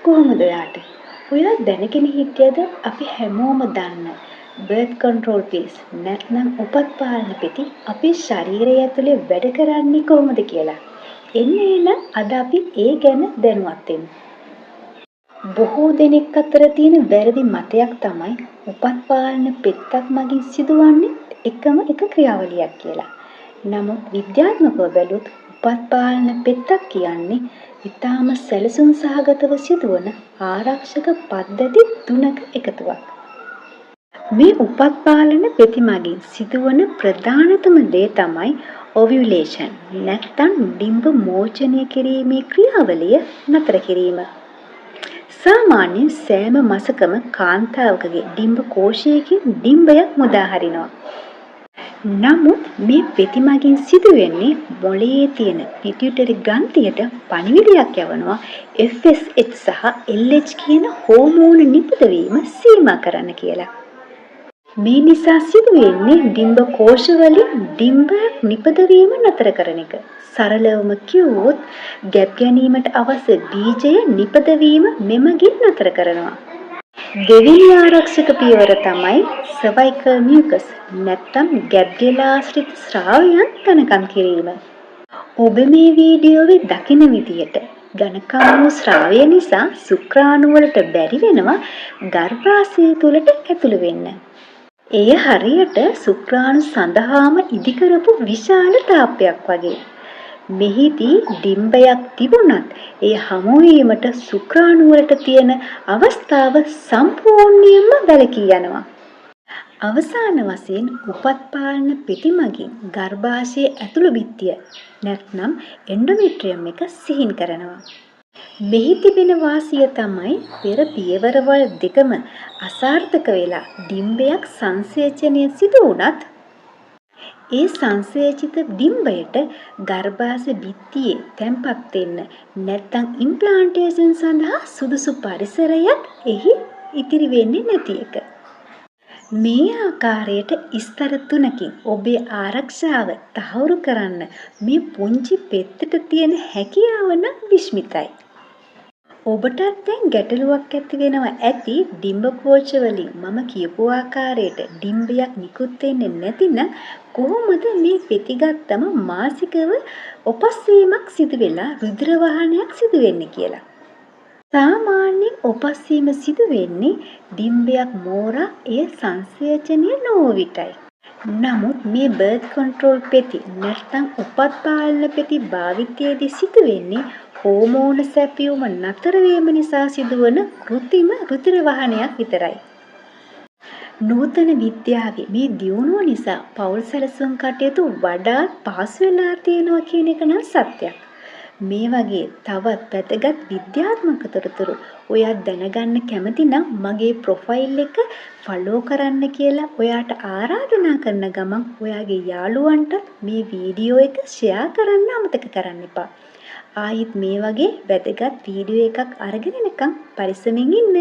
කොහොමද ඔයාට? ඔයා දැනගෙන හිටියද අපි හැමෝම දන්න බර්ත් කන්ට්‍රෝල් පිල්ස් නැත්නම් උපත් පාලන පෙති අපේ ශරීරය ඇතුලේ වැඩ කරන්නේ කොහොමද කියලා? එන්න එහෙනම් අද අපි ඒ ගැන දැනුවත් වෙමු. බොහෝ දෙනෙක් අතර තියෙන වැරදි මතයක් තමයි උපත් පාලන පෙත්තක් මගින් සිදුවන්නේ එකම එක ක්‍රියාවලියක් කියලා. නමුත් විද්‍යාත්මකව බැලුවොත් උපත් පාලන පෙත්තක් කියන්නේ ඉතාම සැලසුම් සහගතව සිදුවන ආරක්ෂක පද්ධති තුනක එකතුවක්. මේ උපත් පාලන පෙති මගින් සිදුවන ප්‍රධානතම දේ තමයි ඔවියුලේෂන් නැත්නම් ඩිම්බ මෝචනය කිරීමේ ක්‍රියාවලිය නතර කිරීම. සාමාන්‍යයෙන් සෑම මසකම කාන්තාවකගේ ඩිම්බ කෝෂයකින් ඩිම්බයක් මුදා හරිනවා. නමුත් මේ පෙති මගින් සිදුවෙන්නේ මොළයේ තියෙන පිටියුටරි ග්‍රන්ථියට පණිවිඩයක් යවනවා FSH සහ LH කියන හෝමෝන නිපදවීම සීමා කරන්න කියලා. මේ නිසා සිදුවෙන්නේ ඩිම්බ කෝෂ වලින් ඩිම්බයක් නිපදවීම නතර කරන එක. සරලවම කිව්වොත්, ගැබ් ගැනීමට අවශ්‍ය බීජය නිපදවීම මෙමගින් නතර කරනවා. දෙවෙනි ආරක්ෂක පියවර තමයි සර්වයිකල් මියුකස් නැත්නම් ගැබ්ගෙල ආශ්‍රිත ස්‍රාවයන් ඝනකම් කිරීම. ඔබ මේ වීඩියෝවේ දකින විදියට ඝනකම් වූ ස්‍රාවය නිසා ශුක්‍රාණු වලට බැරි වෙනවා ගර්භාෂය තුළට ඇතුළු වෙන්න. එය හරියට ශුක්‍රාණු සඳහාම ඉදිකරපු විශාල තාප්පයක් වගේ. මෙහිදී ඩිම්බයක් තිබුණත් එය හමුවීමට ශුක්‍රාණු වලට තියෙන අවස්ථාව සම්පූර්ණයෙන්ම වැළකී යනවා. අවසාන වශයෙන් උපත් පාලන පෙති මගින් ගර්භාෂයේ ඇතුළු බිත්තිය නැත්නම් එන්ඩෝමෙට්‍රියම් එක සිහින් කරනවා. මෙහි තිබෙන වාසිය තමයි පෙර පියවරවල් දෙකම අසාර්ථක වෙලා ඩිම්බයක් සංසේචනය සිදු වුණත්, ඒ සංසේචිත ඩිම්බයට ගර්භාෂ බිත්තියේ තැන්පත් වෙන්න නැත්නම් ඉම්ප්ලාන්ටේෂන් සඳහා සුදුසු පරිසරයක් එහි ඉතිරි වෙන්නේ නැති එක. මේ ආකාරයට ස්තර තුනකින් ඔබේ ආරක්ෂාව තහවුරු කරන්න මේ පුංචි පෙත්තට තියෙන හැකියාව නම් විශ්මිතයි. ඔබටත් දැන් ගැටලුවක් ඇති වෙනවා ඇති, ඩිම්බ කෝෂ වලින් මම කියපු ආකාරයට ඩිම්බයක් නිකුත් වෙන්නේ නැතිනම් කොහොමද මේ පෙති ගත්තම මාසිකව ඔපස්වීමක් සිදු වෙලා රුධිර වහනයක් සිදු වෙන්නේ කියලා. සාමාන්‍යයෙන් ඔපස්වීම සිදු වෙන්නේ ඩිම්බයක් මෝරා එය සංසේචනය නොවූ විටයි. නමුත් මේ බර්ත් කන්ට්‍රෝල් පෙති නැත්නම් උපත් පාලන පෙති භාවිතයේදී සිදුවෙන්නේ හෝමෝන සැපයුම නතර වීම නිසා සිදුවන කෘතිම රුධිර වහනයක් විතරයි. නූතන විද්‍යාවේ මේ දියුණුව නිසා පවුල් සැලසුම් කටයුතු වඩාත් පහසු වෙලා තියෙනවා කියන එක නම් සත්‍යයක්. මේ වගේ තවත් වැදගත් විද්‍යාත්මක තොරතුරු ඔයා දැනගන්න කැමති නම් මගේ ප්‍රොෆයිල් එක ෆලෝ කරන්න කියලා ඔයාට ආරාධනා කරන ගමන් ඔයාගේ යාළුවන්ටත් මේ වීඩියෝ එක ෂෙයා කරන්න අමතක කරන්න එපා. ආයිත් මේ වගේ වැදගත් වීඩියෝ එකක් අරගෙන එනකම් පරිස්සමින් ඉන්න.